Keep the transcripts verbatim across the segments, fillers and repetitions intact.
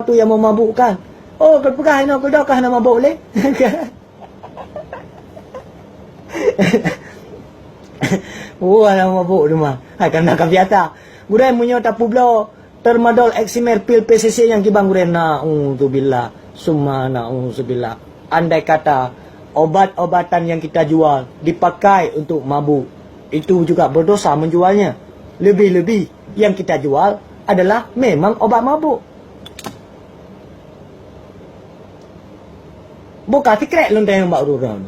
tu nyang meumabukkan. Oh, keu peugah inoe keu doh ka hana mabuk lé. Oh, hana mabuk teuma. Hai, kana ka biasa. Gurèe meunyoe tapeubloe tramadol, eksimer, pil P C C nyang kiban gurèe, naudzubillah, summa naudzubillah. Andai kata obat-obatan yang kita jual dipakai untuk mabuk, itu juga berdosa menjualnya. Lebih-lebih yang kita jual adalah memang obat mabuk. Buka sikrék lôn tanyong bak ureueng.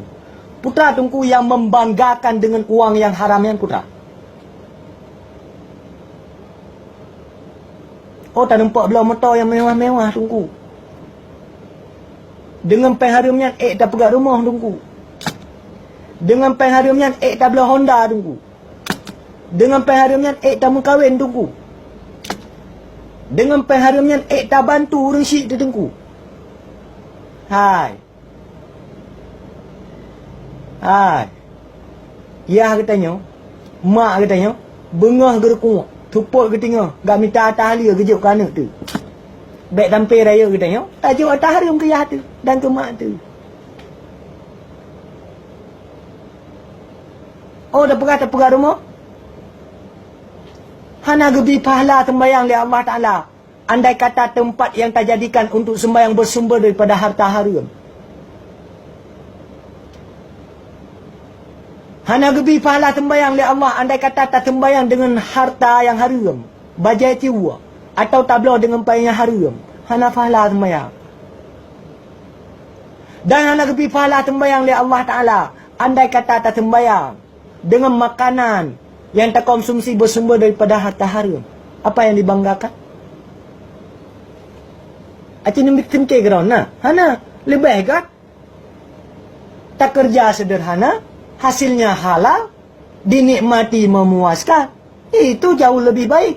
Peue teuma Teungku nyang membanggakan dengan uang yang haram nyan, peue teuma? Oh, tanumpok bloe moto nyang mewah-mewah, Teungku. Deungon péng hareuem nyan ék tapeugöt rumoh, Teungku. Deungon péng hareuem nyan ék tabloe Honda, Teungku. Deungon péng hareuem nyan ék tameukawen, Teungku. Deungon péng hareuem nyan ék tabantu ureueng syik, Teungku. Hai. Hai. Yah geutanyoe, mak geutanyoe, beungoh geuruku, seupôt geuteungoh, geumita ata haleue geujok keu aneuk teuh. Bèk sampoe rayeuk geutanyoe tajok ata hareuem keu yah teuh dan keu mak teuh. Oh, tapeugah, tapeugah rumoh. Hana geubi pahala seumbahyang lé Allah Taala. Andai kata tempat yang tajadikan untuk sembahyang bersumber daripada harta hareuem. Hana geubi pahala sembahyang lé Allah andai kata tasembahyang deungon harta nyang hareuem, bajèe tiwa, atau tabloe deungon paéng nyang hareuem. Hana pahala sembahyang. Dan hana geubi pahala sembahyang lé Allah Taala andai kata tasembahyang deungon makanan nyang takonsumsi beusumber daripada harta hareuem. Apa nyang dibanggakan? Aci neumiet seuntée keudroe na? Hana. Leubeh gét takeureuja seudeurhana, hasilnya halal, dinikmati memuaskan. Itu jauh lebih baik.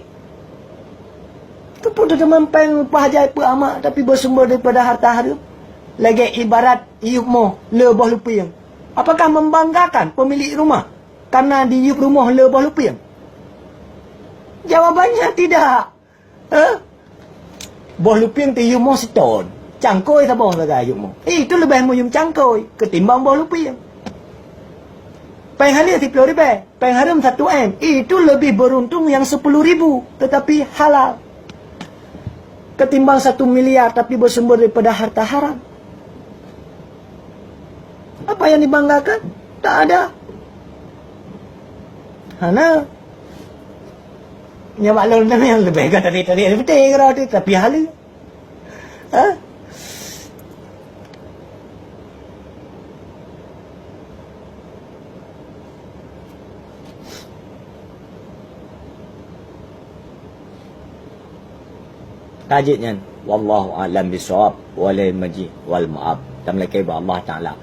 Keupeue teuma péng upah jai peuamak tapi beusumber daripada harta hareuem? Lagèe ibarat iyup moh le boh lupieng. Apakah membanggakan pemilik rumah karena diyup rumoh le boh lupieng? Jawabannya tidak. Eh? Boh lupieng tiyup moh siton. Cangkôi saboh sagai yup moh. Itu leubeh meuyuem cangkôi ketimbang boh lupieng. Péng haleue siplôh ribèe, péng hareuem satu M. Itu lebih beruntung yang sepuluh ribu, tetapi halal. Ketimbang satu miliar tapi bersumber daripada harta haram. Apa yang dibanggakan? Tak ada. Hana. Nyan bak lôn nyang leubeh gét dari, dari, dari peuté keudroe teuh, tapi haleue. Ha? Tajeut nyan, wallahu a'lam bishawab, wal ilmu 'indallah, wal ma'ab. Tameulakèe bak Allah Taala.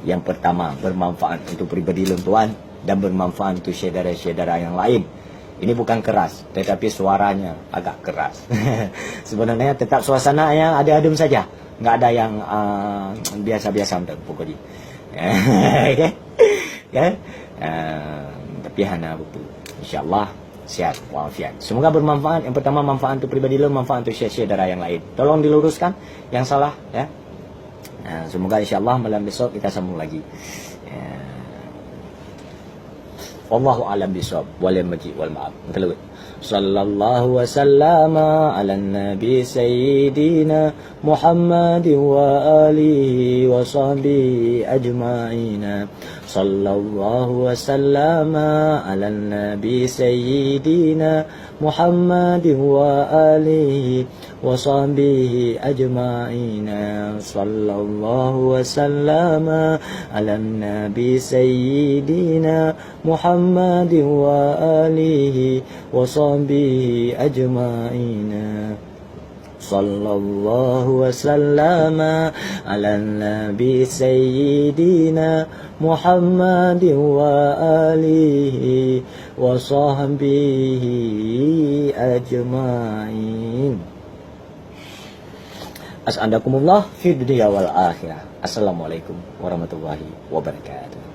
Yang pertama, bermanfaat untuk pribadi lôn tuan dan bermanfaat untuk syedara-syedara yang lain. Ini bukan keras, tetapi suaranya agak keras. Sebenarnya tetap suasananya ada adem saja. Enggak ada yang, ah, biasa-biasa untuk pokok ji. Okey? Ya? Ah, tapi hana buku. InsyaAllah sehat walafiat. Semoga bermanfaat. Yang pertama manfaat untuk pribadi lôn, manfaat untuk syedara yang lain. Tolong diluruskan yang salah, ya. Ah, semoga insyaAllah malam besok kita sambung lagi. Ya. Wallahu a'lam bishawab. Wal ilmu 'indallah, wal ma'ab. Sallallahu wasallama ala nabi sayyidina Muhammadin wa alihi wa sahbihi ajma'ina. Sallallahu wasallama ala nabi sayyidina Muhammadin wa alihi wa sahbihi ajma'ina. Sallallahu wasallama ala nabi sayyidina Muhammadin wa alihi wa sahbihi ajma'ina. Sallallahu wasallama ala nabi sayyidina Muhammadin wa alihi wa sahbihi ajma'in. As'adakumullah fid dunya wal akhirah. Assalamualaikum warahmatullahi wabarakatuh.